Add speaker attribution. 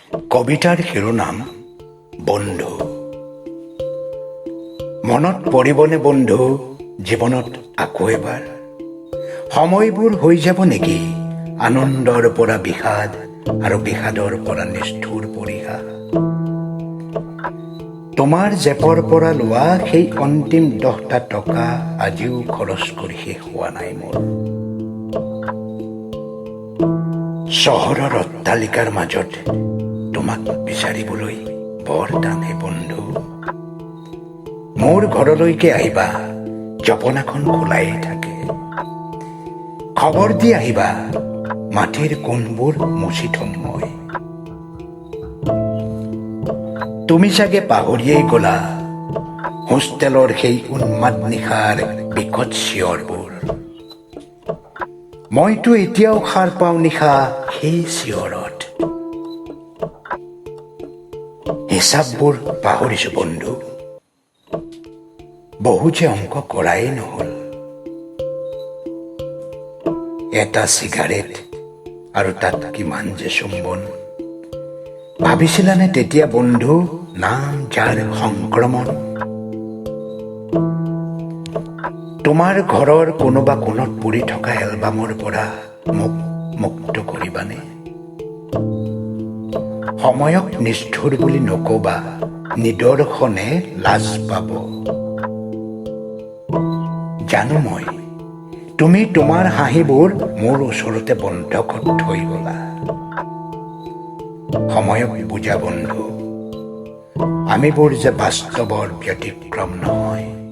Speaker 1: কবিতাৰ শিৰোনাম বন্ধু। মনত পৰিবনে বন্ধু জীৱনত আকৌ এবাৰ? সময়বোৰ হৈ যাব নেকি আনন্দৰ পৰা বিষাদ আৰু বিষাদৰ পৰা নিষ্ঠুৰ পৰিহাস? তোমাৰ জেপৰ পৰা লোৱা সেই অন্তিম 10টা টকা আজিও খৰচ কৰি শেষ হোৱা নাই মোৰ। চহৰৰ অট্টালিকাৰ মাজত তোমাক বিচাৰিবলৈ বৰ টান হে বন্ধু। মোৰ ঘৰলৈকে আহিবা, জপনাখন খোলাই থাকে। খবৰ দি আহিবা, মাটিৰ কোণবোৰ মুচি থম মই। তুমি চাগে পাহৰিয়েই গ'লা হোষ্টেলৰ সেই উন্মাদ নিশাৰ বিকট চিঞৰবোৰ। মইতো এতিয়াও সাৰ পাওঁ নিশা সেই চিঞৰত। হিচাপবোৰ পাহৰিছো বন্ধু, বহু যে অংক কৰাই নহ'ল। এটা চিগাৰেট আৰু তাত কিমান যে চুম্বন। ভাবিছিলানে তেতিয়া বন্ধু নাম যাৰ সংক্ৰমণ? তোমাৰ ঘৰৰ কোনোবা কোণত পৰি থকা এলবামৰ পৰা মোক মুক্ত কৰিবানে? সময়ক নিষ্ঠুৰ বুলি নকবা, নিদৰ্শনে লাজ পাব। জানো মই, তুমি তোমাৰ হাঁহিবোৰ মোৰ ওচৰতে বন্ধকত থৈ গ'লা। সময়ক বুজা বন্ধু, আমিবোৰ যে বাস্তৱৰ ব্যতিক্ৰম নহয়।